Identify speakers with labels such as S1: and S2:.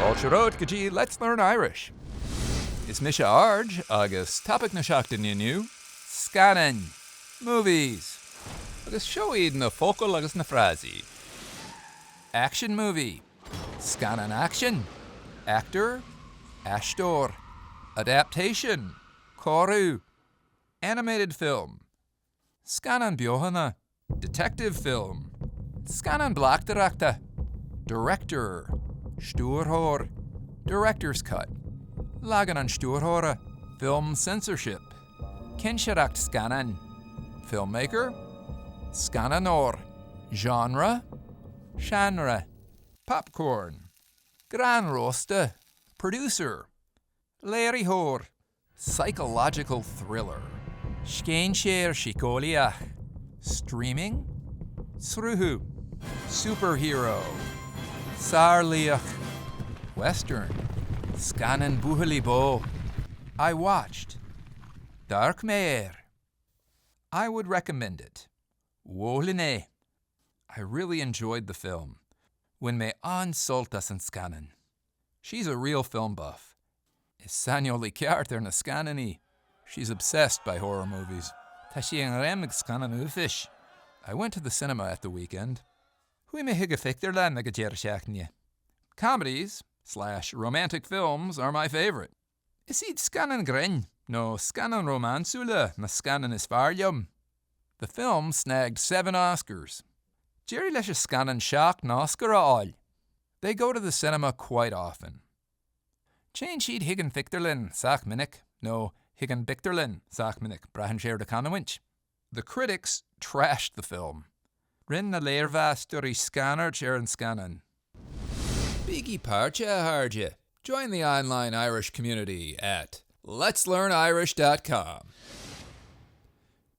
S1: Fáilte romhat go dtí Let's Learn Irish. Is mise Arj agus topaic na seachtaine inniu, scannáin, movies. Agus seo iad na focail agus na frásaí. Action movie, scannán aicsin, actor, aisteoir, adaptation, cóiriú, animated film, Scannán beochana, detective film, scannán bleachtaireachta, director, stiúrthóir, director's cut, leagan an stiúrthóra, film censorship, cinsireacht scannáin, filmmaker, scannánóir, genre, seánra, popcorn, grán rósta, producer, léiritheoir. Psychological thriller, scéinséir síceolaíoch, streaming, sruthú, superhero, sárlaoch, western, scannán buachaillí bó, I watched, d'amharc mé air, I would recommend it, mholfainn é, I really enjoyed the film, bhain mé an-sult as an scannán. She's a real film buff. Is saineolaí ceart ar na scannáin í. She's obsessed by horror movies. Tá sí i ngreim ag scannáin uafáis. I went to the cinema at the weekend. Chuaigh mé chuig an phictiúrlann ag an deireadh seachtaine. Comedies slash romantic films are my favourite. Is iad scannáin ghrinn nó scannáin rómánsúla na scannáin is fearr liom. The film snagged seven Oscars. D'éirigh leis an scannán seacht n-Oscar a fháil. They go to the cinema quite often. Téann siad chuig an phictiúrlann sách minic, nó chuig an bpictiúrlann sách minic, braitheann sé ar do chanúint. The critics trashed the film. Rinne na léirmheastóirí scanairt ar an scannán. Bígí páirteach, a chairde! Join the online Irish community at letslearnirish.com.